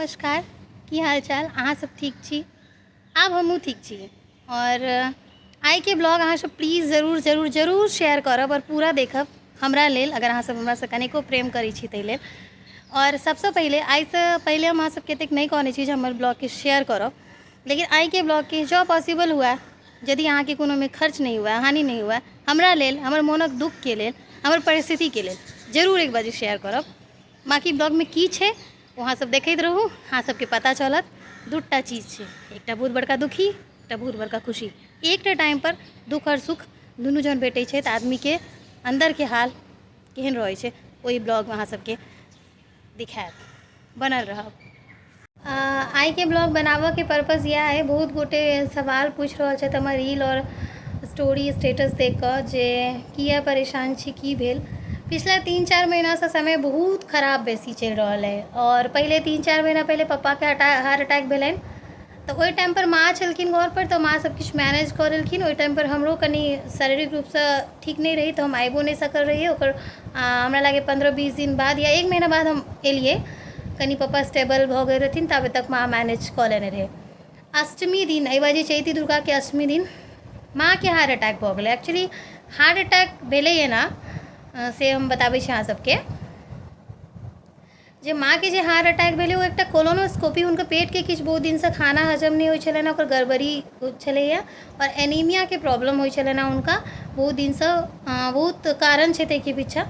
नमस्कार, की हाल चाल? अहाँ सब ठीक छी? आब हमहूँ ठीक छी। और आइके ब्लॉग अहाँ सब प्लीज जरूर जरूर जरूर शेयर करब और पूरा देखब हमरा लेल, अगर अहाँ सब हमरासँ कनिको प्रेम करै छी ताहि लेल। और सबसँ पहिले आइसँ पहिले हम अहाँ सबके एतेक नहि कहने छी जे हमर ब्लॉगके शेयर करब, लेकिन आइके ब्लॉगके जँ पॉसिबल हुए, यदि अहाँके कोनोमे खर्च नहि हुए, हानि नहि हुए, हमरा लेल, हमर मोनक दुःखके लेल, हमर परिस्थितिके लेल जरूर एक बार शेयर करब। बाँकी ब्लॉगमे की छै ओ अहाँ सब देखैत रहू, अहाँ सबके पता चलत। दूटा चीज छै, एकटा बहुत बड़का दुखी, एकटा बहुत बड़का खुशी। एकटा टाइमपर दुःख आओर सुख दुनू जहन भेटै छै तऽ आदमीके अन्दरके हाल केहन रहै छै, ओहि ब्लॉगमे अहाँ सबके दिखायत। बनल रहब। आइके ब्लॉग बनाबऽके पर्पस इएह अइ, बहुत गोटे सवाल पूछि रहल छथि हमर रील आओर स्टोरी स्टेटस देख कऽ जे किया परेशान छी, की भेल। पिछला 3-4 महीनासँ समय बहुत खराब बेसी चलि रहल अइ। आओर पहिले 3-4 महीना पहिले पप्पाके हार्ट अटैक भेलनि, तऽ ओहि टाइमपर माँ छलखिन घरपर, तऽ माँ सबकिछु मैनेज कऽ लेलखिन। ओहि टाइमपर हमरो कनि शारीरिक रूपसँ ठीक नहि रही, तऽ हम आबिओ नहि सकल रहियै। ओकर हमरा लागैए 15-20 दिन बाद या 1 महीना बाद हम एलियै, कनि पप्पा स्टेबल भऽ गेल रहथिन, ताबे तक माँ मैनेज कऽ लेने रहै। अष्टमी दिन, एहि बाजी चैती दुर्गाके अष्टमी दिन माँके हार्ट अटैक भऽ गेलै। एक्चुअली हार्ट अटैक भेलै एना से हम बताबै छी अहाँ सबके जे माँके जे हार्ट अटैक भेलै ओ एकटा कोलोनोस्कोपी, हुनकर पेटके किछु बहुत दिनसँ खाना हजम नहि होइ छलनि, ओकर गड़बड़ी छलैए आओर एनीमियाके प्रॉब्लम होइ छलनि हुनका बहुत दिनसँ, बहुत कारण छै ताहिके पीछा।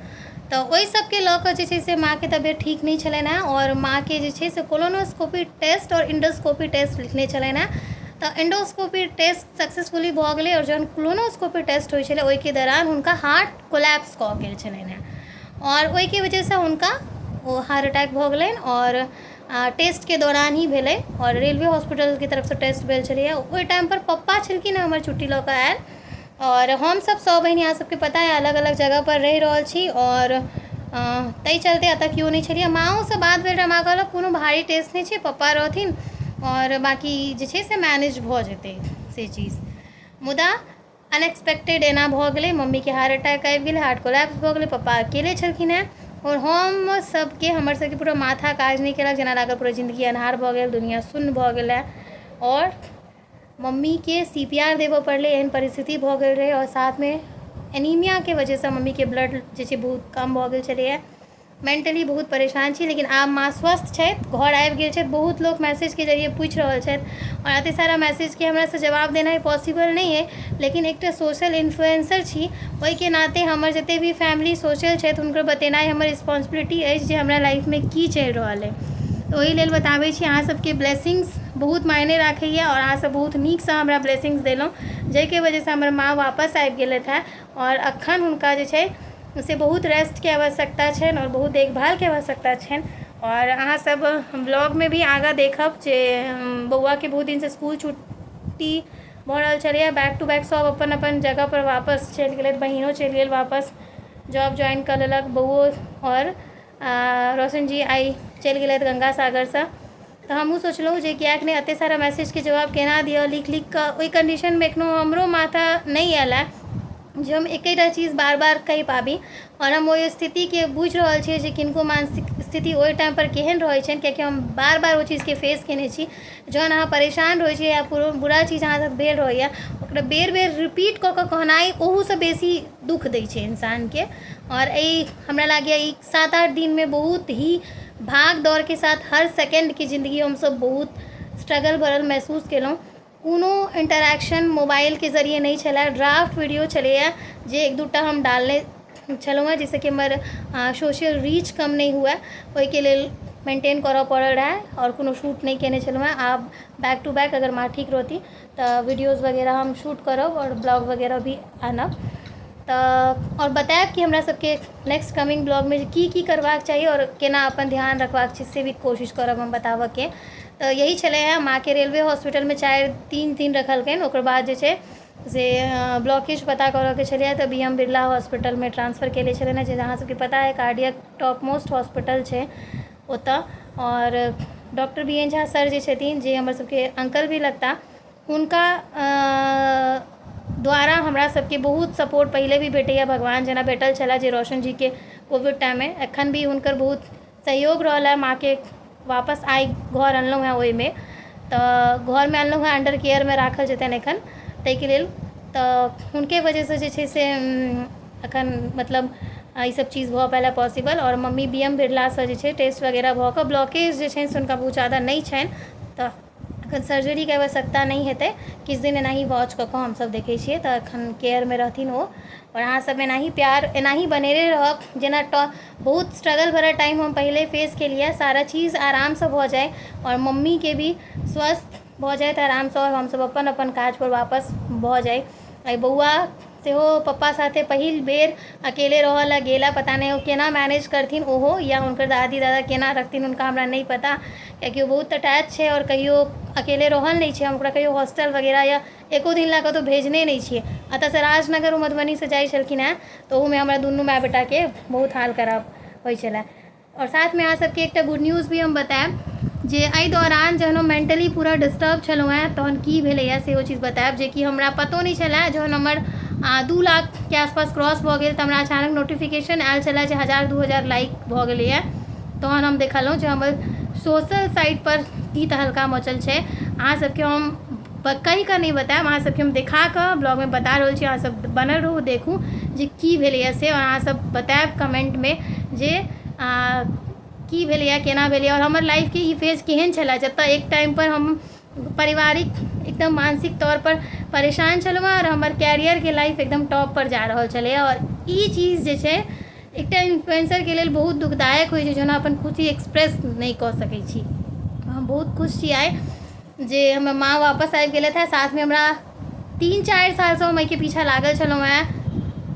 तऽ ओहि सबके लऽ कऽ जे छै से माँके तबियत ठीक नहि छलनि हेँ आओर माँके जे छै से कोलोनोस्कोपी टेस्ट आओर एंडोस्कोपी टेस्ट लिखने छलनि हेँ। तऽ एंडोस्कोपी टेस्ट सक्सेसफुली भऽ गेलै आओर जहन कोलोनोस्कोपी टेस्ट होइ छलै ओहिके दौरान हुनका हार्ट कोलैप्स कऽ गेल छलनि हेँ आओर ओहिके वजहसँ हुनका ओ हार्ट अटैक भऽ गेलनि आओर टेस्टके दौरान ही भेलै आओर रेलवे हॉस्पिटलके तरफसँ टेस्ट भेल छलैए। ओहि टाइमपर पप्पा छलखिन हँ हमर छुट्टी लऽ कऽ आयल आओर हमसब सब बहिन, अहाँ सबके पता अइ, अलग अलग जगहपर रहि रहल छी आओर ताहि चलते एतऽ केओ नहि छलैए। माँओसँ बात भेल रहै, माँ कहलक कोनो भारी टेस्ट नहि छै, पप्पा रहथिन आओर बाँकी जे छै से मैनेज भऽ जेतै से चीज। मुदा अनएक्सपेक्टेड एना भऽ गेलै, मम्मीके हार्ट अटैक आबि गेलै, हार्ट कोलैप्स भऽ गेलै, पप्पा अकेले छलखिन हेँ आओर हम सबके, हमर सबके पूरा माथा काज नहि केलक, जेना लागल पूरा जिन्दगी अन्हार भऽ गेल, दुनिआ सुन्न भऽ गेल हँ। आओर मम्मीके सी पी आर देबऽ पड़लै, एहन परिस्थिति भऽ गेल रहै। आओर साथमे एनीमियाके वजहसँ मम्मीके ब्लड जे छै बहुत कम भऽ गेल छलैए। मेंटली बहुत परेशान छी, लेकिन आब माँ स्वस्थ छथि, घर आबि गेल छथि। बहुत लोक मैसेजके जरिए पूछि रहल छथि आओर एतेक सारा मैसेजके हमरासँ जवाब देनाइ पॉसिबल नहि अइ, लेकिन एकटा सोशल इन्फ्लुएंसर छी, ओहिके नाते हमर जतेक भी फैमिली सोशल छथि हुनकर बतेनाइ हमर रिस्पॉन्सिबिलिटी अछि जे हमरा लाइफमे की चलि रहल अइ। तऽ ओहि लेल बताबै छी। अहाँसभके ब्लेसिंग्स बहुत मायने राखैए आओर अहाँसभ बहुत नीकसँ हमरा ब्लेसिंग्स देलहुँ, जाहिके वजहसँ हमर माँ वापस आबि गेलथि हेँ आओर एखन हुनका जे छै से बहुत रेस्टके आवश्यकता छनि आओर बहुत देखभालके आवश्यकता छनि। आओर अहाँसभ ब्लॉगमे भी आगाँ देखब जे बौआके बहुत दिनसँ इसकुल छुट्टी भऽ रहल छलैए, बैक टू बैक सभ अपन अपन जगहपर वापस चलि गेलथि, बहिनो चलि गेल वापस, जॉब ज्वाइन कऽ लेलक बौओ आओर रोशन जी आइ चलि गेलथि गंगा सागरसँ। तऽ हमहूँ सोचलहुँ जे किएक नहि एतेक सारा मैसेजके जवाब केना दिअ लिख लिख कऽ। ओहि कन्डीशनमे एखनहु हमरो माथा नहि आयल हँ जे हम एकेटा चीज बार बार कहि पाबी आओर हम ओहि स्थितिके बुझि रहल छियै जे किनको मानसिक स्थिति ओहि टाइमपर केहन रहै छनि, कियाकि हम बार बार ओ चीजके फेस केने छी। जहन अहाँ परेशान रहै छी या कोनो बुरा चीज अहाँ साथ भेल रहैए, ओकरा बेर बेर रिपीट कऽ कऽ कहनाइ ओहूसँ बेसी दुःख दै छै इन्सानके। आओर एहि हमरा लागैए ई 7-8 दिनमे बहुत ही भाग दौड़के साथ हर सेकेण्डके जिन्दगी हमसब बहुत स्ट्रगल भरल महसूस केलहुँ। कोनो इन्टरेक्शन मोबाइलके जरिए नहि छलै, ड्राफ्ट वीडियो छलैए जे 1-2 टा हम डालने छलहुँ हेँ, जाहिसँ कि हमर सोशल रीच कम नहि हुए, ओहिके लेल मेन्टेन करऽ पड़ल रहै आओर कोनो शूट नहि केने छलहुँ हेँ। आब बैक टू बैक अगर माँ ठीक रहती तऽ वीडियोज वगैरह हम शूट करब आओर ब्लॉग वगैरह भी आनब तऽ आओर बतायब कि हमरा सबके नेक्स्ट कमिंग ब्लॉगमे जे की की करबाक चाही आओर केना अपन ध्यान रखबाक छै, से भी कोशिश करब हम बताबऽके। तऽ यही छलै हँ। माँके रेलवे हॉस्पिटलमे 4-3 दिन रखलकनि, ओकर बाद जे छै से ब्लॉकेज पता करऽके छलैए तऽ बी एम बिरला हॉस्पिटलमे ट्रांसफर केने छलनि हँ, जे अहाँ सबके पता अइ कार्डियक टॉप मोस्ट हॉस्पिटल छै ओतऽ। आओर doctor B N Jha sir जे छथिन, जे हमर सबके अंकल भी लगता, हुनका द्वारा हमरा सबके बहुत सपोर्ट पहिले भी भेटैए, भगवान जेना भेटल छलै जे रोशन जीके कोविड टाइममे, एखन भी हुनकर बहुत सहयोग रहल हँ माँके वापस आइ घर अनलहुँ हेँ ओहिमे। तऽ घरमे अनलहुँ हेँ, अंडर केयरमे राखल जेतनि एखन ताहिके लेल। तऽ हुनके वजहसँ जे छै से एखन मतलब ईसब चीज भऽ पाएल पॉसिबल। आओर मम्मी बी एम बिरलासँ जे छै टेस्ट वगैरह भऽ कऽ ब्लॉकेज जे छनि से हुनका बहुत ज्यादा नहि छनि, तऽ एखन सर्जरीके आवश्यकता नहि हेतै। किछु दिन एनाही वॉच कऽ कऽ हमसब देखै छियै, तऽ एखन केयरमे रहथिन ओ। आओर अहाँसब एनाही प्यार एनाही बनेने रहब, जेना बहुत स्ट्रगल भरल टाइम हम पहिले फेस केलियै, सारा चीज आरामसँ भऽ जाय आओर मम्मीके भी स्वस्थ भऽ जाए आरामसँ, आओर हमसब अपन अपन काजपर वापस भऽ जाइ। आइ बौआ सेहो पप्पा साथे पहिल बेर अकेले रहऽ लए गेला, पता नहि ओ केना मैनेज करथिन ओहो, या हुनकर दादी दादा केना रखथिन हुनका, हमरा नहि पता, कियाकि ओ बहुत अटैच छै आओर कहियो अकेले रहल नहि छै। हम ओकरा कहियो हॉस्टल वगैरह या एको दिन लए कतहु भेजने नहि छियै। एतऽसँ राजनगर ओ मधुबनीसँ जाइ छलखिन हेँ, तऽ ओहूमे हमरा दुनू माय बेटाके बहुत हाल खराब होइ छलै। आओर साथमे अहाँ सबके एकटा गुड न्यूज भी हम बतायब जे एहि दौरान जहन हम मेंटली पूरा डिस्टर्ब छलहुँ हेँ तहन की भेलैए सेहो चीज बतायब, जेकि हमरा पतो नहि छलै। जहन हमर 2 लाखके आसपास क्रॉस भऽ गेल तऽ हमरा अचानक नोटिफिकेशन आयल छलै जे 1000 2000 लाइक भऽ गेलैए। तहन हम देखलहुँ जे हमर सोशल साइटपर की तहलका मचल छै। अहाँ सबके हम कहि कऽ नहि बतायब, अहाँ सबके हम देखा कऽ ब्लॉगमे बता रहल छी। अहाँ सब बनल रहू, देखू जे की भेलैए से, आओर अहाँ सब बतायब कमेन्टमे जे की भेलैए, केना भेलैए, आओर हमर लाइफके ई फेज केहन छलै, जतऽ एक टाइमपर हम पारिवारिक एकदम मानसिक तौरपर परेशान छलहुँ हेँ आओर हमर कैरियरके लाइफ एकदम टॉपपर जा रहल छलैए। आओर ई चीज जे छै एकटा इन्फ्लुएन्सरके लेल बहुत दुखदायक होइ छै, जहन अहाँ अपन खुशी एक्सप्रेस नहि कऽ सकै छी। हम बहुत खुश छी आइ जे हमर माँ वापस आबि गेलथि हेँ साथमे। हमरा 3-4 सालसँ हम एहिके पीछा लागल छलहुँ हेँ,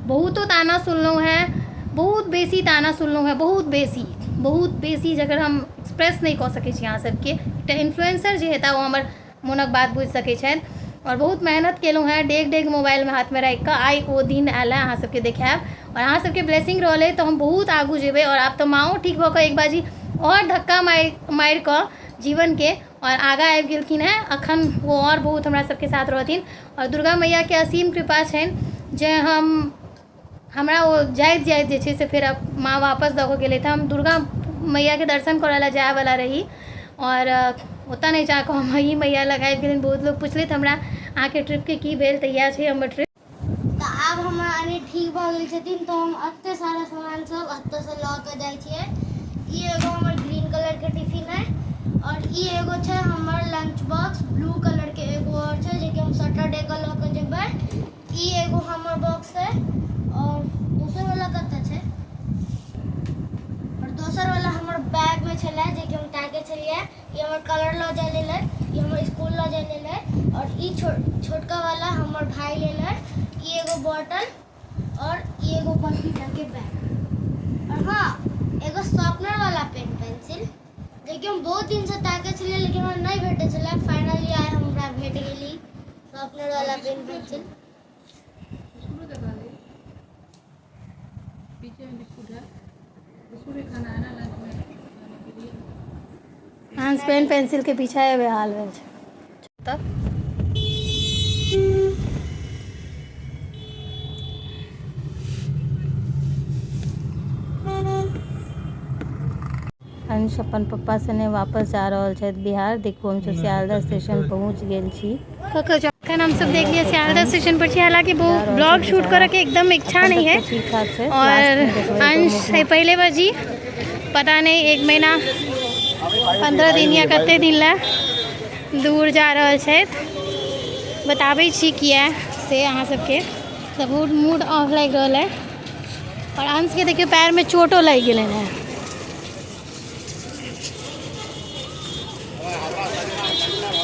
बहुतो ताना सुनलहुँ हेँ, बहुत बेसी ताना सुनलहुँ हेँ, बहुत बेसी, बहुत बेसी, जकर हम एक्सप्रेस नहि कऽ सकै छी अहाँ सबके। एकटा इन्फ्लुएन्सर जे हेताह ओ हमर मोनक बात बुझि सकै छथि। आओर बहुत मेहनत केलहुँ हेँ, डेग डेग मोबाइलमे हाथमे राखिकऽ आइ ओ दिन आयल हँ, अहाँ सबके देखायब। आओर अहाँ सबके ब्लेसिंग रहलै तऽ हम बहुत आगू जेबै। आओर आब तऽ माँओ ठीक भऽ कऽ एक बाजी आओर धक्का मारि कऽ जीवनके आओर आगाँ आबि गेलखिन हेँ, अखन ओ आओर बहुत हमरा सबके साथ रहथिन। आओर दुर्गा मैयाके असीम कृपा छनि जे हम हमरा ओ जाइत जाइत जे छै से फेर माँ वापस दऽ कऽ गेलथि। हम दुर्गा मैयाके दर्शन करऽ लए जायवला रही आओर ओतऽ नहि जाकऽ हम एहि मैया लग आबि गेलियनि। बहुत लोक पुछलथि हमरा अहाँके ट्रिपके की भेल, तऽ इएह छै हमर ट्रिप। तऽ आब हमर अनी ठीक भऽ गेल छथिन, तऽ हम एते सारा सामान सब एतऽसँ लऽ कऽ जाइ छियै। ई एगो हमर ग्रीन कलरके टिफिन है, आओर ई एगो छै हमर लंच बॉक्स ब्लू कलरके, एगो आओर छै जेकि हम सैटरडे के लऽ कऽ जेबै। ई एगो हमर बॉक्स है, आओर दोसर वाला कतऽ छै? आओर दोसर वाला हमर बैग में छलै जेकि हम ताके छलियै। ई हमर कलर लऽ जाय लेल है, ई हमर स्कूल लऽ जाय लेल है, आओर ई छोटका वाला हमर भाई लेल है। ई एगो बॉटल और ई एगो बड़की टाके बैग, और हाँ एगो शॉर्पनर वाला पेन पेंसिल जेकि हम बहुत दिन से ताके छलियै लेकिन हमरा नहीं भेटै छलै। फाइनली आइ हमरा भेट गेली शॉर्पनर वाला पेन पेंसिल। पीछे में बिस्कुट है, बिस्कुट भी खाना है ना लंच में खाने के लिए। अंश पेन पेंसिल के पीछा बेहाल भेल छै। तब अंश अपन पप्पा सने वापस जा रहल छथि बिहार। देखू हमसब सियालदह स्टेशन पहुँच गेल छी। अखन हमसब देख लिअ सियालदह स्टेशन पर छी। हालांकि ब्लॉग शूट करऽ के एकदम इच्छा नहीं है। और अंश है पहले बजी पता नहीं 1 महीना 15 दिन या कते दिन ला दूर जा रहल छथि। बताबै छी किया से अहाँ सबके। तऽ बहुत मूड ऑफ लागि रहल है। और अंश के देखियौ पैर में चोटो लागि गेलनि हेँ।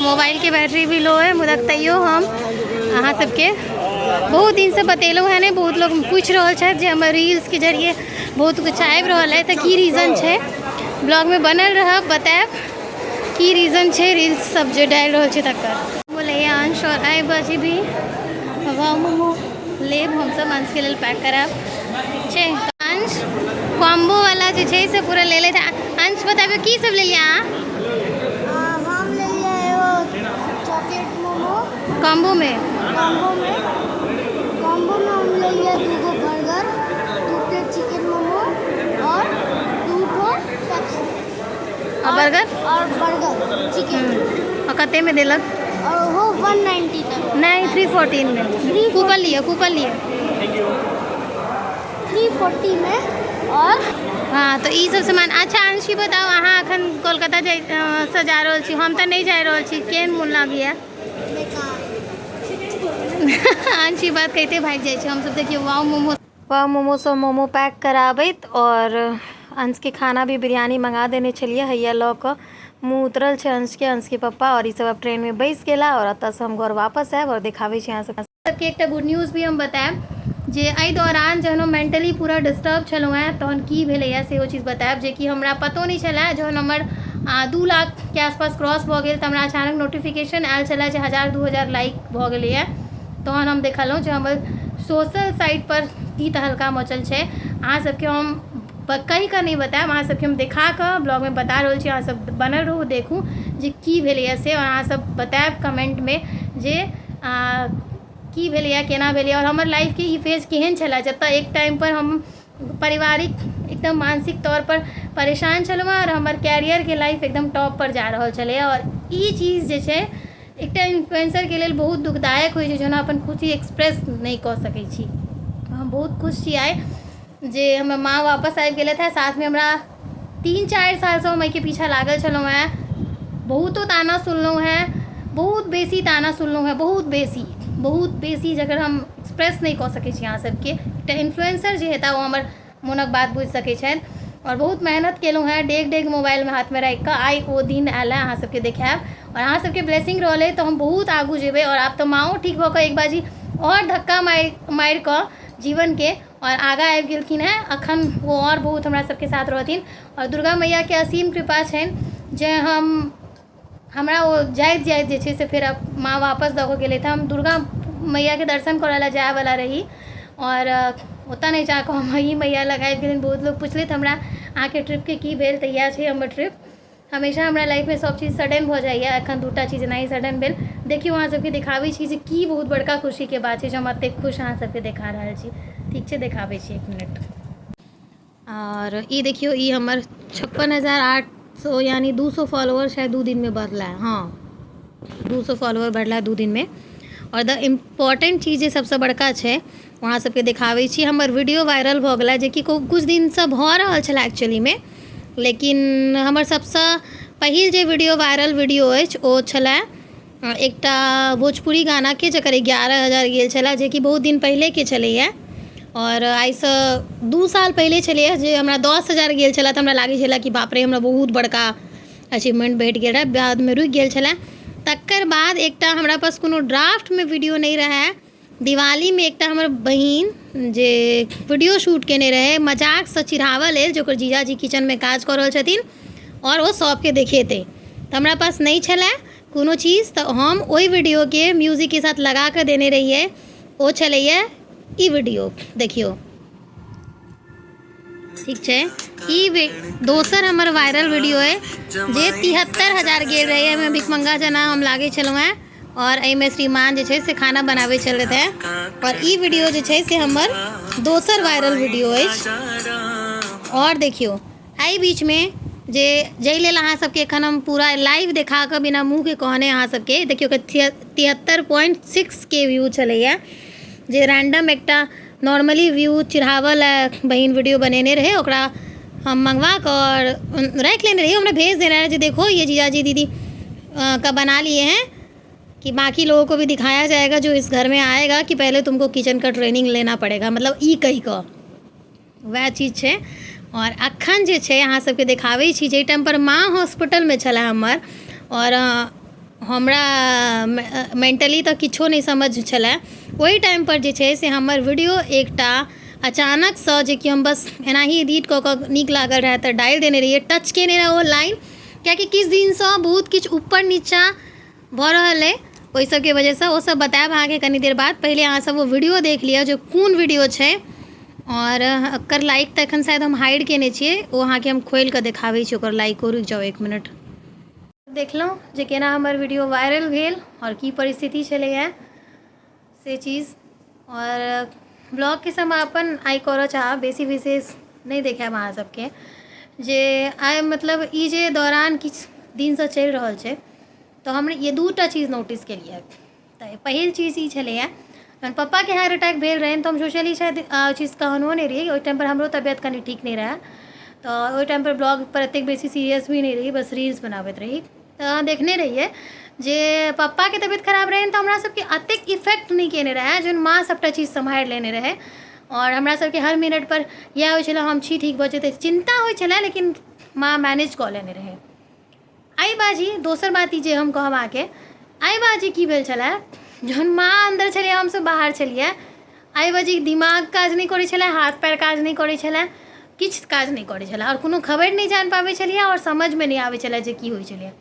मोबाइल के बैटरी भी लो है, मुदा तैयो हम अहाँ सबके बहुत दिन से बतेलहुँ हेँ ने। बहुत लोग पूछि रहल छथि जे हमर रील्स के जरिए बहुत कुछ आबि रहल है, तऽ की रीजन छै। ब्लॉग में बनल रहब, बतायब की रीजन छै रील्स सब जे डालि रहल छै तकर। बोलैया अंश और आइ बजे भी हवा मोमो लेब हमसब, अंशके लेल पैक करायब छै। अंश कॉम्बो वाला जे छै से पूरा ले लेते। अंश बताबियौ की सब लेलियै अहाँ? हम लेलियै एगो चॉकलेट मोमो कॉम्बो में। कॉम्बो में हम लेलियै 2 बर्गर, 2 प्लेट चिकन मोमो और 2 ठो पेप्सी। आ बर्गर? और बर्गर चिकन। आ कतेमे देलक? और ओहो 190 तक। नहि, 314मे। कूपन लिअ, कूपन लिअ। 340 में और हँ, तऽ ई सब सामान। अच्छा अंशी, बताउ, अहाँ अखन कोलकाता जाइ सँ जा रहल छी, हम तऽ नहि जा रहल छी, केहन मोन लागैया? बेकार। अंशी बात कहिते भागि जाइ छै। हमसब देखियौ वाव मोमो, वाव मोमोसँ मोमो पैक कराबैत आओर अंशके खाना भी बिरयानी मंगा देने छलियै। हैया लऽ कऽ मुँह उतरल छै अंशके, अंशके पप्पा आओर ई सब आब ट्रेनमे बैस गेला आओर एतऽसँ हम घर वापस आयब आओर देखाबै छी अहाँ सबके। सबके एकटा गुड न्यूज़ भी हम बतायब जे एहि दौरान जहन हम मेंटली पूरा डिस्टर्ब छलहुँ हेँ तहन की भेलैए सेहो चीज बतायब, जेकि हमरा पतो नहि छलए। जहन हमर 2 लाखके आसपास क्रॉस भऽ गेल तऽ हमरा अचानक नोटिफिकेशन आयल छलए जे 1000 2000 लाइक भऽ गेलैए। तहन हम देखलहुँ जे हमर सोशल साइटपर की तहलका मचल छै। अहाँ सबके हम कहि कऽ नहि बतायब, अहाँ सबके हम देखा कऽ ब्लॉगमे बता रहल छी। अहाँ सब बनल रहू, देखू जे की भेलैए से आओर अहाँ सब बतायब कमेन्टमे जे की भेलैए, केना भेलैए आओर हमर लाइफके ई फेज केहन छलए, जतऽ एक टाइमपर हम पारिवारिक एकदम मानसिक तौरपर परेशान छलहुँ हेँ आओर हमर कैरियरके लाइफ एकदम टॉपपर जा रहल छलैए। आओर ई चीज जे छै, एकटा इन्फ्लुएंसरके लेल बहुत दुखदायक होइ छै, जहन अहाँ अपन खुशी एक्सप्रेस नहि कऽ सकै छी। हम बहुत खुश छी आइ जे हमर माँ वापस आबि गेलथि हेँ साथमे। हमरा 3-4 सालसँ हम एहिके पीछा लागल छलहुँ हेँ। बहुतो ताना सुनलहुँ हेँ, बहुत बेसी ताना सुनलहुँ हेँ, बहुत बेसी, बहुत बेसी, जकर हम एक्सप्रेस नहि कऽ सकै छी अहाँ सबके। एकटा इन्फ्लुएंसर जे हेता, ओ हमर मोनक बात बुझि सकै छथि। आओर बहुत मेहनत केलहुँ हेँ, डेग डेग मोबाइलमे हाथमे राखि कऽ आइ ओ दिन आयल हेँ। अहाँ सबके देखायब आओर अहाँ सबके ब्लेसिंग रहलै तऽ हम बहुत आगू जेबै। आओर आब तऽ माँओ ठीक भऽ कऽ एक बाजी आओर धक्का मारि मारि कऽ जीवनके आओर आगाँ आबि गेलखिन हेँ। अखन ओ आओर बहुत हमरा सबके साथ रहथिन आओर दुर्गा मैयाके असीम कृपा छनि जे हम हमरा ओ जाइत जाइत जे छै से फेर माँ वापस दऽ कऽ गेलथि। हम दुर्गा मैयाके दर्शन करऽ लए जायवला रही आओर ओतऽ नहि जाकऽ हम एहि मैया लग आबि गेलियनि। बहुत लोक पुछलथि हमरा, अहाँके ट्रिपके की भेल? तऽ इएह छै हमर ट्रिप। हमेशा हमरा लाइफमे सब चीज सडन भऽ जाइए। एखन दूटा चीज एनाही सडन भेल। देखियौ, अहाँ सबके देखाबै छी जे की बहुत बड़का खुशीके बात छै जे हम एतेक खुश अहाँ सबके देखा रहल छी। ठीक छै, देखाबै छी, एक मिनट। आओर ई देखियौ, ई हमर 56,800 यानी 200 फॉलोअर शायद 2 दिनमे बढ़ला है। हँ, 200 फॉलोअर बढ़ला है 2 दिनमे। आओर द इम्पोर्टेंट चीज जे सबसँ बड़का छै, अहाँ सबके देखाबै छी, हमर वीडियो वायरल भऽ गेलै, जेकि किछु दिनसँ भऽ रहल छलै एक्चुअलीमे, लेकिन हमर सबसँ पहिल जे वीडियो वायरल वीडियो अछि, ओ छलै एकटा भोजपुरी गानाके, जकर 11,000 गेल छलै, जेकि बहुत दिन पहिलेके छलैए आओर आइसँ 2 साल पहिले छलैए, जे हमरा 10,000 गेल छलै तऽ हमरा लागै छलै कि बाप रे, हमरा बहुत बड़का अचीवमेंट भेट गेल रहै। बादमे रुकि गेल छलै। तकर बाद एकटा हमरा पास कोनो ड्राफ्टमे वीडियो नहि रहै। दिवालीमे एकटा हमर बहिन जे वीडियो शूट केने रहै मजाकसँ चिढ़ाबऽ लेल, जे ओकर जीजाजी किचनमे काज कऽ रहल छथिन आओर ओ सभके देखेतै, तऽ हमरा पास नहि छलै कोनो चीज, तऽ हम ओहि वीडियोके म्यूजिकके साथ लगा कऽ देने रहियै। ओ छलैए ई वीडियो, देखियौ। ठीक छै, ई दोसर हमर वायरल वीडियो अइ जे 73,000 गेल रहै। एहिमे भिखमंगा जेना हम लागै छलहुँ हेँ आओर एहिमे श्रीमान जे छै से खाना बनाबै छलथि हेँ। आओर ई वीडियो जे छै से हमर दोसर वायरल वीडियो अछि। आओर देखियौ, एहि बीचमे जे जाहि लेल अहाँ सबके एखन हम पूरा लाइव देखा कऽ बिना मुँहके कहने अहाँ सबके, देखियौ, 73.6 के व्यू छलैए, जे रैंडम एकटा नॉर्मली व्यू चिढ़ाबऽ लए बहिन वीडियो बनेने रहै। ओकरा हम मंगवा कऽ आओर राखि लेने रहियै। हमरा भेज देने रहै जे देखो, ये जीजाजी दीदी का बना लिए हैं, कि बाकी लोगों को भी दिखाया जाएगा जो इस घर में आएगा, कि पहले तुमको किचन का ट्रेनिंग लेना पड़ेगा। मतलब ई कहि कऽ वएह चीज छै। आओर अखन जे छै अहाँ सबके देखाबै छी, जाहि टाइमपर माँ हॉस्पिटलमे छलै हमर आओर हमरा मेंटली तऽ किछो नहि समझ छलै, ओहि टाइमपर जे छै से हमर वीडियो एकटा अचानकसँ, जेकि हम बस एनाही एडिट कऽ कऽ नीक लागल रहै तऽ डालि देने रहियै, टच केने रहै ओ लाइन, कियाकि किछु दिनसँ बहुत किछु ऊपर नीचाँ भऽ रहल अइ, ओहि सबके वजहसँ। ओसब बतायब अहाँके कनी देर बाद। पहिले अहाँ सब ओ वीडियो देख लिअ जे कोन वीडियो छै। आओर एकर लाइक तऽ एखन शायद हम हाइड केने छियै, ओ अहाँके हम खोलि कऽ देखाबै छी ओकर लाइको। रुकि जाउ एक मिनट। देखलहुँ जे केना हमर वीडियो वायरल भेल आओर की परिस्थिति छलैए से चीज। आओर ब्लॉगके समापन आइ करऽ चाहब, बेसी विशेष नहि देखायब अहाँ सबके। जे आइ मतलब ई जे दौरान किछु दिनसँ चलि रहल छै, तऽ हम ये दूटा चीज नोटिस केलियै। तऽ पहिल चीज ई छलैए, जहन पप्पाके हार्ट अटैक भेल रहनि तऽ हम सोचलियै शायद ओहि चीज कहनो नहि रहियै। ओहि टाइमपर हमरो तबियत कनि ठीक नहि रहए, तऽ ओहि टाइमपर ब्लॉगपर एतेक बेसी सीरियस भी नहि रही, बस रील्स बनाबैत रही। तऽ अहाँ देखने रहियै जे पप्पाके तबियत खराब रहनि तऽ हमरा सबके एतेक इफेक्ट नहि केने रहए, जहन माँ सबटा चीज सम्हारि लेने रहै। आओर हमरा सबके हर मिनटपर इएह होइ छलै, हम छी ठीक भऽ जेतै, चिन्ता होइ छलै, लेकिन माँ मैनेज कऽ लेने रहै। एहि बाजी दोसर बात ई जे हम कहब अहाँके, एहि बाजी की भेल छलै, जहन माँ अन्दर छलियै, हमसब बाहर छलियै, एहि बाजी दिमाग काज नहि करै छलै, हाथ पैर काज नहि करै छलै, किछु काज नहि करै छलै, आओर कोनो खबरि नहि जानि पाबै छलियै आओर समझमे नहि आबै छलै जे की होइ छलै।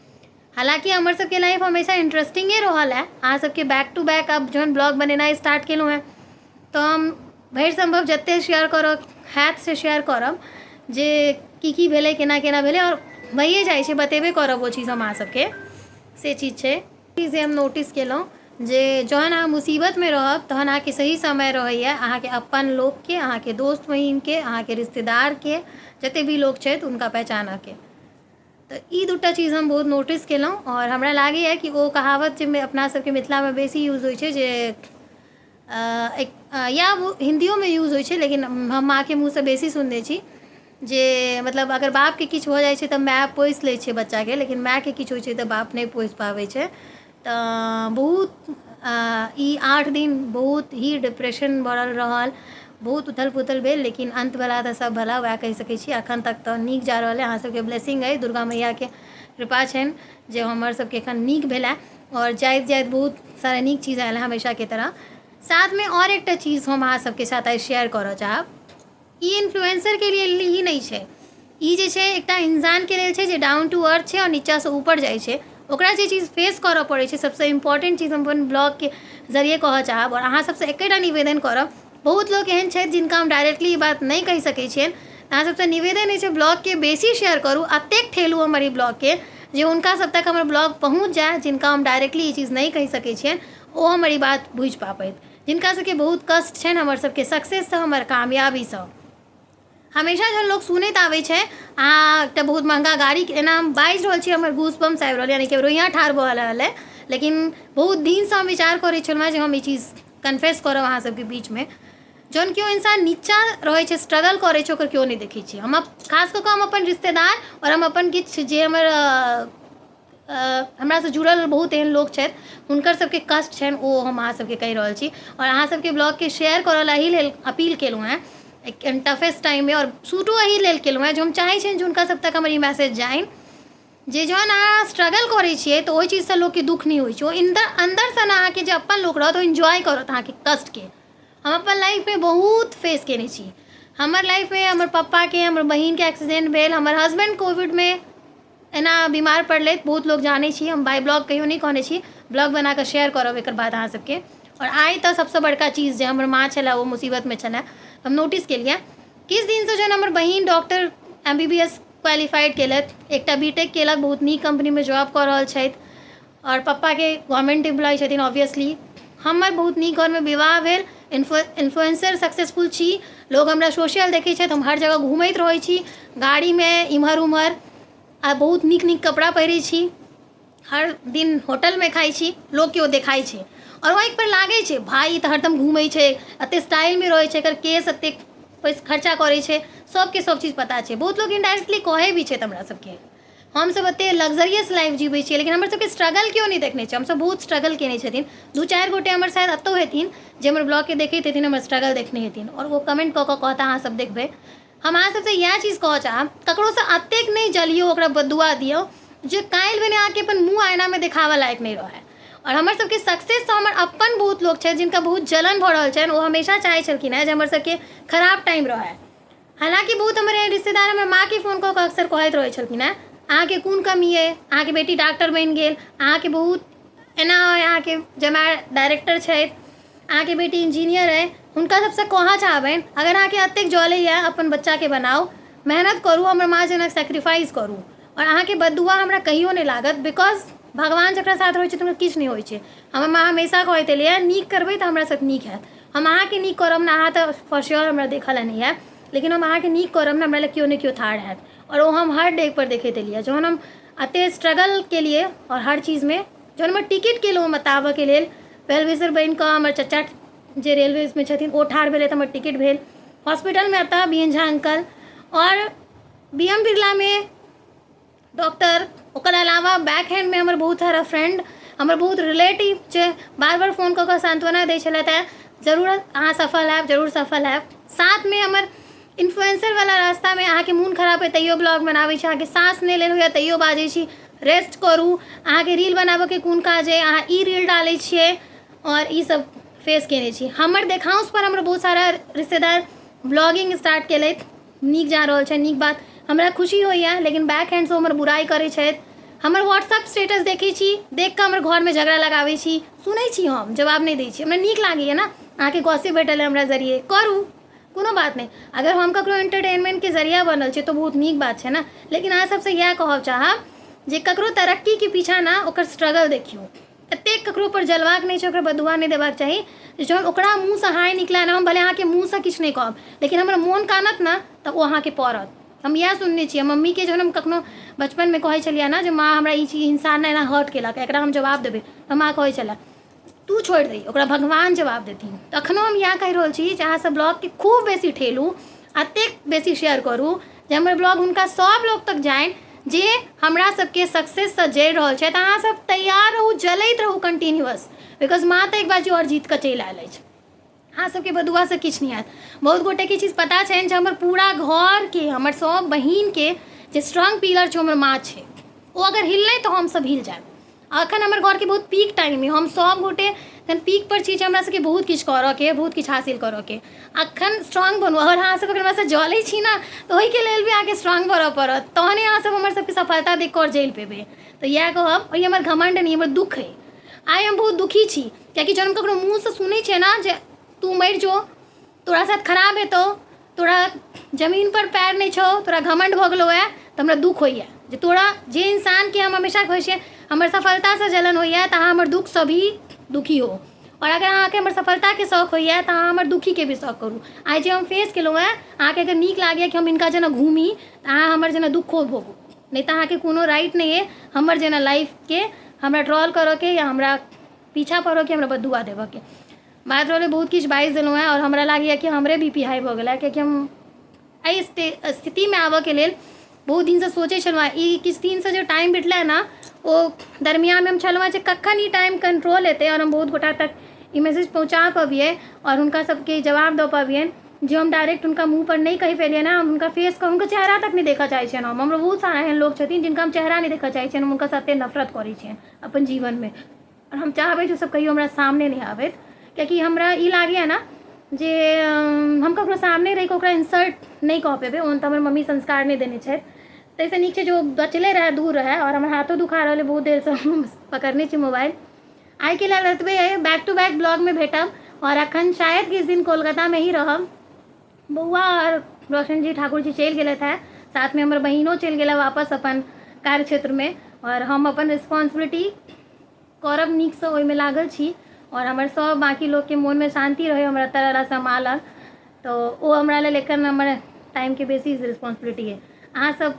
हालाँकि हमर सबके लाइफ हमेशा इंट्रेस्टिंगे रहल है। अहाँ सबके बैक टू बैक आब जहन ब्लॉग बनेनाइ स्टार्ट केलहुँ हेँ तऽ हम भरि सम्भव जतेक शेयर करऽ हैत से शेयर करब जे की की भेलै, केना केना भेलै, आओर भइए जाइ छै, बतेबे करब ओ चीज हम अहाँ सबके। से चीज छै जे हम नोटिस केलहुँ जे जहन अहाँ मुसीबतमे रहब तहन अहाँके सही समय रहैए अहाँके अपन लोकके, अहाँके दोस्त महीमके, अहाँके रिश्तेदारके, जतेक भी लोक छथि हुनका पहचानऽके। तऽ ई दूटा चीज हम बहुत नोटिस केलहुँ। आओर हमरा लागैए कि ओ कहावत जे अपना सबके मिथिलामे बेसी यूज होइ छै जे एक या हिन्दियोमे यूज होइ छै, लेकिन हम माँके मुँहसँ बेसी सुनने छी जे मतलब अगर बापके किछु भऽ जाइ छै तऽ माय पोसि लै छै बच्चाके, लेकिन मायके किछु होइ छै तऽ बाप नहि पोसि पाबै छै। तऽ बहुत ई 8 दिन बहुत ही डिप्रेशन भरल रहल, बहुत उथल पुथल भेल, लेकिन अन्त भला तऽ सब भला, वएह कहि सकै छी। एखन तक तऽ नीक जा रहल अइ, अहाँ सबके ब्लेसिंग अइ, दुर्गा मैयाके कृपा छनि जे हमर सबके एखन नीक भेलै आओर जाइत जाइत बहुत सारा नीक चीज आयल हँ हमेशाके तरह। साथमे आओर एकटा चीज हम अहाँ सबके साथ आइ शेयर करऽ चाहब। ई इन्फ्लुएंसरके लिए ही नहि छै, ई जे छै एकटा इंसानके लेल छै जे डाउन टू अर्थ छै आओर नीचाँसँ ऊपर जाइ छै, ओकरा जे चीज फेस करऽ पड़ै छै। सबसँ इम्पोर्टेंट चीज हम अपन ब्लॉगके जरिए कहऽ चाहब आओर अहाँ सबसँ एकेटा निवेदन करब। बहुत लोक एहन छथि जिनका हम डायरेक्टली ई बात नहि कहि सकै छियनि। अहाँ सबसँ निवेदन अछि, ब्लॉगके बेसी शेयर करू, एतेक ठेलू हमर ई ब्लॉगके जे हुनका सब तक हमर ब्लॉग पहुँच जाय जिनका हम डायरेक्टली ई चीज नहि कहि सकै छियनि, ओ हमर ई बात बुझि पाबथि, जिनका सबके बहुत कष्ट छनि हमर सबके सक्सेससँ, हमर कामयाबीसँ। हमेशा जहन लोक सुनैत आबै छै अहाँ एकटा बहुत महगा गाड़ी, एना हम बाजि रहल छी हमर गूस बम्स आबि रहल, यानि कि रोइयाँ ठाढ़ भऽ रहल अइ। लेकिन बहुत दिनसँ हम विचार करै छलहुँ हेँ जे हम ई चीज कन्फेस करब अहाँ सबके बीचमे। जहन केओ इन्सान नीचाँ रहै छै, स्ट्रगल करै छै, ओकर केओ नहि देखै छै। हम खास कऽ कऽ हम अपन रिश्तेदार आओर हम अपन किछु जे हमर हमरासँ जुड़ल बहुत एहन लोक छथि, हुनकर सबके कष्ट छनि, ओ हम अहाँ सबके कहि रहल छी। आओर अहाँ सबके ब्लॉगके शेयर करऽ लए एहि लेल अपील केलहुँ हेँ टफेस्ट टाइममे, आओर शूटो एहि लेल केलहुँ हेँ जे हम चाहै छियनि जे हुनका सब तक हमर ई मैसेज जानि जे जहन अहाँ स्ट्रगल करै छियै तऽ ओहि चीजसँ लोकके दुःख नहि होइ छै। ओ अन्दरसँ ने अहाँके जे अपन लोक रहत ओ इन्जॉय करत अहाँके कष्टके। हम अपन लाइफमे बहुत फेस केने छी। हमर लाइफमे हमर पप्पाके, हमर बहिनके एक्सीडेंट भेल, हमर हसबैंड कोविडमे एना बीमार पड़लथि, बहुत लोक जानै छी। हम बाइ ब्लॉग कहियो नहि कहने छी, ब्लॉग बनाकऽ शेयर करब एकर बाद अहाँ सबके। आओर आइ तऽ सबसँ बड़का चीज जे हमर माँ छलै ओ मुसीबतमे छलै, हम नोटिस केलियै किछु दिनसँ जहन हमर बहिन doctor MBBS qualified केलथि, एकटा बी टेक केलक, बहुत नीक कम्पनीमे जॉब कऽ रहल छथि, आओर पप्पाके गवर्नमेन्ट एम्प्लॉय छथिन ऑब्वियसली। हमर बहुत नीक घरमे विवाह भेल, इन्फ्लुएंसर सक्सेसफुल छी, लोग हमरा सोशल देखै छथि, हम हर जगह घूमैत रहै छी गाड़ीमे इम्हर उम्हर, आ बहुत नीक नीक कपड़ा पहिरै छी, हर दिन होटलमे खाइ छी, लोकके ओ देखाइ छै आओर ओहिपर लागै छै भाय ई तऽ हरदम घूमै छै, एते स्टाइलमे रहै छै, एकर केश एतेक पैसा खर्चा करै छै, सबके सब चीज पता छै। बहुत लोक इनडायरेक्टली कहै भी छथि हमरा सबके, हमसब एते लग्जरियस लाइफ जीबै छियै, लेकिन हमर सबके स्ट्रगल केओ नहि देखने छै। हमसब बहुत स्ट्रगल केने छथिन। दू चारि गोटे हमर शायद एतौ हेथिन जे हमर ब्लॉगके देखैत हेथिन, हमर स्ट्रगल देखने हेथिन आओर ओ कमेंट कऽ कऽ कहता, अहाँ सब देखबै। हम अहाँ सबसँ इएह चीज कहऽ चाहब, ककरोसँ एतेक नहि जलियौ, ओकरा बदुआ दियौ जे काल्हि भेने अहाँके अपन मुँह आइनामे देखाबऽ लायक नहि रहै। आओर हमर सबके सक्सेससँ हमर अपन बहुत लोक छथि जिनका बहुत जलन भऽ रहल छनि, ओ हमेशा चाहै छलखिन हेँ जे हमर सबके खराब टाइम रहै। हालाँकि बहुत हमर एहन रिश्तेदार हमर माँके फोन कऽ कऽ अक्सर कहैत रहै छलखिन हेँ, अहाँके कोन कमी अइ, अहाँके बेटी डॉक्टर बनि गेल, अहाँके बहुत एना अइ, अहाँके जमाय डायरेक्टर छथि, अहाँके बेटी इंजीनियर अइ। हुनका सबसँ कहऽ चाहबनि, अगर अहाँके एतेक जलैए अपन बच्चाके बनाउ, मेहनत करू, हमर माँ जेना सेक्रीफाइस करू, आओर अहाँके बददुआ हमरा कहियो नहि लागत, because भगवान जकरा साथ रहै छै तऽ किछु नहि होइ छै। हमर माँ हमेशा कहैत एलैए, नीक करबै तऽ हमरा साथ नीक हैत। हम अहाँके नीक करब ने, अहाँ तऽ फॉर श्योर हमरा देखऽ लए नहि आयब, लेकिन हम अहाँके नीक करब ने, हमरा लए केओ ने केओ ठाढ़ हैत। आओर ओ हम हर डेगपर देखैत एलियै। जहन हम एतेक स्ट्रगल केलियै आओर हर चीजमे जहन हमर टिकट केलहुँ हम एतऽ आबऽके लेल, वेलविशर बनिकऽ हमर चचा जे रेलवेजमे छथिन ओ ठाढ़ भेलथि, हमर टिकट भेल। हॉस्पिटलमे एतऽ बी एन झा अंकल आओर बी एम बिरलामे डॉक्टर, ओकर अलावा बैक हैंडमे हमर बहुत सारा फ्रेंड, हमर बहुत रिलेटिव जे बार बार फोन कऽ कऽ सान्त्वना दै छलथि हेँ, जरूर अहाँ सफल हैब, जरूर सफल हैब। साथमे हमर इन्फ्लुएंसरवला रास्तामे अहाँके मोन खराब अइ तैओ ब्लॉग बनाबै छी, अहाँके साँस नहि लेल होइए तैओ बाजै छी रेस्ट करू, अहाँके रील बनाबयके कोन काज अइ, अहाँ ई रील डालै छियै आओर ईसब फेस कयने छी। हमर देखाउँसपर हमर बहुत सारा रिश्तेदार ब्लॉगिंग स्टार्ट केलथि, नीक जा रहल छै, नीक बात, हमरा खुशी होइए, लेकिन बैक हैंडसँ हमर बुराइ करै छथि। हमर व्हाट्सअप स्टेटस देखै छी, देख कऽ हमर घरमे झगड़ा लगाबै छी, सुनै छी, हम जवाब नहि दै छी, हमरा नीक लागैए ने अहाँके गॉसिप भेटल हमरा जरिये, करू, कोनो बात नहि। अगर हम ककरो एंटरटेनमेंटके जरिया बनल छी तऽ बहुत नीक बात छै ने। लेकिन अहाँ सबसँ इएह कहब चाहब जे ककरो तरक्कीके पीछाँ ने ओकर स्ट्रगल देखियौ। एतेक ककरोपर जलबाक नहि छै, ओकरा बदुआ नहि देबाक चाही जे जहन ओकरा मुँहसँ हाय निकलै ने, हम भले अहाँके मुँहसँ किछु नहि कहब, लेकिन हमर मोन कानत ने तऽ ओ अहाँके पड़त। हम इएह सुनने छियै मम्मीके, जहन हम कखनो बचपनमे कहै छलियै ने जे माँ हमरा ई चीज इंसान एना हर्ट केलक, एकरा हम जवाब देबै, तऽ माँ कहै छलै तू छोड़ि दही, ओकरा भगवान जवाब देथिन। तऽ एखनो हम इएह कहि रहल छी जे अहाँसभ ब्लॉगके खूब बेसी ठेलू, एतेक बेसी शेयर करू जे हमर ब्लॉग हुनका सभ लोक तक जानि जे हमरा सबके सक्सेससँ जरि रहल छथि। अहाँ सब तैयार रहू, जलैत रहू कंटिन्यूअस, because माँ तऽ एक बाजी आओर जीत कऽ चलि आयल अछि। अहाँ सबके बदुआसँ किछु नहि हैत। बहुत गोटेके ई चीज पता छनि जे हमर पूरा घरके, हमर सब बहिनके जे स्ट्रांग पिलर छै ओ हमर माँ छै। ओ अगर हिललै तऽ हमसब हिल जायब। अखन हमर घरके बहुत पीक टाइम अइ, हम सब गोटे एखन पीक पर छी जे हमरा सबके बहुत किछु करऽके अइ, बहुत किछु हासिल करऽके अइ। अखन स्ट्रांग बनू। अगर अहाँ सब अगर हमरासँ जलै छी ने तऽ ओहिके लेल भी अहाँके स्ट्रांग बनऽ पड़त, तहने अहाँ सब हमर सबके सफलता देखि कऽ आओर जलि पेबै। तऽ इएह कहब, ई हमर घमण्ड नहि, हमर दुःख अइ। आइ हम बहुत दुखी छी, कियाकि जहन हम ककरो मुँहसँ सुनै छियै ने जे तू मरि जो, तोरा साथ खराब हेतौ, तोरा जमीनपर पएर नहि छौ, तोरा घमण्ड भऽ गेलौ हँ, तऽ हमरा दुःख होइए जे तोरा जे इंसानके हम हमेशा कहै छियै हमर सफलतासँ जलन होइए, तऽ अहाँ हमर दुःखसँ भी दुखी हो। आओर अगर अहाँके हमर सफलताके शौक होइए तऽ अहाँ हमर दुखीके भी शौक करू। आइ जे हम फेस केलहुँ हँ, अहाँके अगर नीक लागैए कि हम हिनका जेना घूमी, तऽ अहाँ हमर जेना दुःखो भोगू, नहि तऽ अहाँके कोनो राइट नहि अइ हमर जेना लाइफके हमरा ट्रॉल करऽके या हमरा पीछा पड़ऽके, हमरा बददुआ देबऽके। बात रहलै, बहुत किछु बाजि देलहुँ हेँ आओर हमरा लागैए कि हमरे बी पी हाइ भऽ गेल हँ, कियाकि हम एहि स्थितिमे आबऽके लेल बहुत दिनसँ सोचै छलहुँ हेँ। ई किछु दिनसँ जे टाइम भेटलै ने, ओ दरमियानमे हम छलहुँ हेँ जे कखन ई टाइम कंट्रोल हेतै आओर हम बहुत गोटा तक ई मैसेज पहुँचा पबियै आओर हुनका सबके जवाब दऽ पबियनि जे हम डायरेक्ट हुनका मुँहपर नहि कहि पेलियनि हँ। हम हुनका फेसके, हुनकर चेहरा तक नहि देखऽ चाहै छियनि हम। हमरो बहुत सारा एहन लोक छथिन जिनका हम चेहरा नहि देखऽ चाहै छियनि, हम हुनकासँ एतेक नफरत करै छियनि अपन जीवनमे। आओर हम चाहबै जे ओसब कहिओ हमरा सामने नहि आबथि, कियाकि हमरा ई लागैए ने जे हम ककरो सामने रहिकऽ ओकरा इन्सल्ट नहि कऽ पेबै। ओहन तऽ हमर मम्मी संस्कार नहि देने छथि, ताहिसँ नीक छै जे ओ बचले रहए, दूर रहए। आओर हमर हाथो दुखा रहल अइ, बहुत देरसँ हम पकड़ने छी मोबाइल। आइके लेल एतबे अइ। बैक टू बैक ब्लॉगमे भेटब आओर एखन शायद किछु दिन कोलकातामे ही रहब। बौआ आओर रोशन जी ठाकुर जी चलि गेलथि हेँ, साथमे हमर बहिनो चलि गेला वापस अपन कार्य क्षेत्रमे, आओर हम अपन रिस्पॉन्सिबिलिटी करब नीकसँ, ओहिमे लागल छी। आओर हमर सभ बाँकी लोकके मोनमे शान्ति रहै हमरा एतऽ रहलासँ, माँ लग, तऽ ओ हमरा लेल एखन हमर टाइमके बेसी रिस्पॉन्सिबिलिटी अइ। अहाँसभ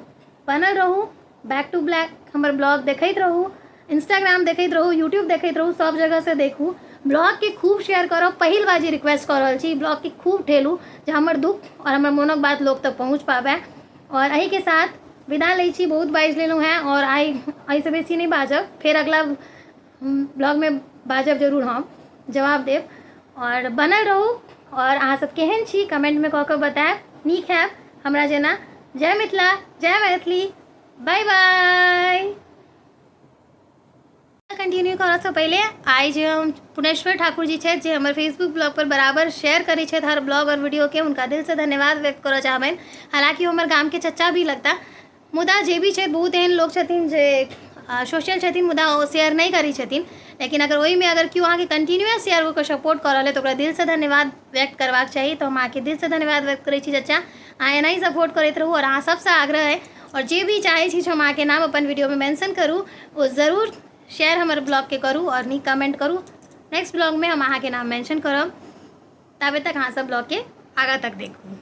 बनल रहू, बैक टू ब्लैक हमर ब्लॉग देखैत रहू, इंस्टाग्राम देखैत रहू, यूट्यूब देखैत रहू, सब जगहसँ देखू, ब्लॉगके खूब शेयर करब। पहिल बार जे रिक्वेस्ट कऽ रहल छी, ब्लॉगके खूब ठेलू जे हमर दुःख आओर हमर मोनक बात लोक तक पहुँच पाबै। आओर एहिके साथ विदा लै छी। बहुत बाजि लेलहुँ हेँ आओर आइ एहिसँ बेसी नहि बाजब। फेर अगिला ब्लॉगमे बाजब जरूर, हम जवाब देब। आओर बनल रहू आओर अहाँसभ केहन छी कमेंटमे कऽ कऽ बतायब। नीक हैब हमरा जेना। जय मिथिला, जय मैथिली, बाय बाय। कंटिन्यू करऽसँ पहिले आइ जे हम पुनेश्वर ठाकुर जी छथि, जे हमर फेसबुक ब्लॉग पर बराबर शेयर करै छथि हर ब्लॉग आओर वीडियोके, हुनका दिलसँ धन्यवाद व्यक्त करऽ चाहबनि। हालाँकि ओ हमर गामके चचा भी लगता, मुदा जे भी छै, बहुत एहन लोक छथिन जे सोशल छथिन मुदा ओ शेयर नहि करै छथिन, लेकिन अगर ओहिमे अगर केओ अहाँके कंटिन्यूअस शेयर कऽ कऽ सपोर्ट कऽ रहल अइ तऽ ओकरा दिलसँ धन्यवाद व्यक्त करबाक चाही। तऽ हम अहाँके दिलसँ धन्यवाद व्यक्त करै छी चचा, अहाँ एनाही सपोर्ट करैत रहू। आओर अहाँ सबसँ आग्रह अइ आओर जे भी चाहै छी जे हम अहाँके नाम अपन वीडियोमे मेंशन करू, ओ जरूर शेयर हमर ब्लॉगके करू आओर नीक कमेंट करू। नेक्स्ट ब्लॉगमे हम अहाँके नाम मेंशन करब। ताबे तक अहाँ सब ब्लॉगके आगाँ तक देखू।